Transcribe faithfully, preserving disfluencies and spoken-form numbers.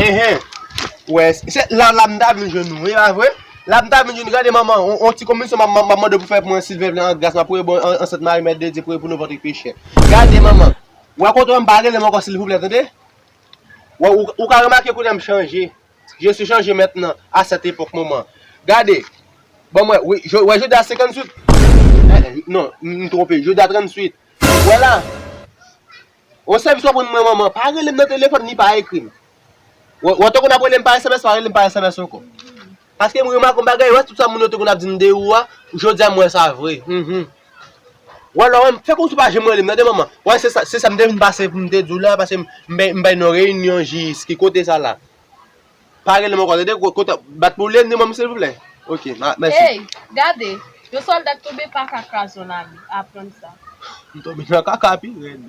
Enhen. Wè, se la, la m ta vin jwenn ou, e pa vre? La m ta vin jwenn, gade manman, on, on ti komisyon m ap, m ap, m ap mande pou fè pou mwen, silvouplè, an gras, m ap priye bon, an, an sant Mari, Mèt de Dye, priye pou nou vòt pechè. Gade manman, wè kote w, m pa rele m ankò, silvouplè, tande? Wè, ou, ou ka remake kounye a m chanje. Je suis changé maintenant, à cette époque, manman. Gade, bon, mwen, wi, je, wè, jodi a senkantuit. Eh, eh, non, m, m twonpe, jodi a tranntuit. Wè la, on sèvis w ap rann mwen, manman, pa rele m nan telefòn, ni pa ekri m. Wè, wè, tankou n ap rele m pa S M S, pa rele m pa S M S ankò. Paske m remake yon bagay, wè, tout sa moun yo te konn ap di m de ou a, jodi a m wè sa vre. Mhm. Wè, lè w fè kòmsi w pa janm rele m, tande manman. Wè, se sa, se sa m te vin pase pou m te di w la, paske m, m bay, m bay nan reyinyon jis, ki kote sa la? Pa rele m ankò, tande, ko-, kote, bat pou w li, ni manm, silvouplè. Ok, ma-, mèsi. Ey, gade, yon sòlda k tonbe pa ka kraze yon lame, aprann sa. M tonbe nan kaka pi rèd.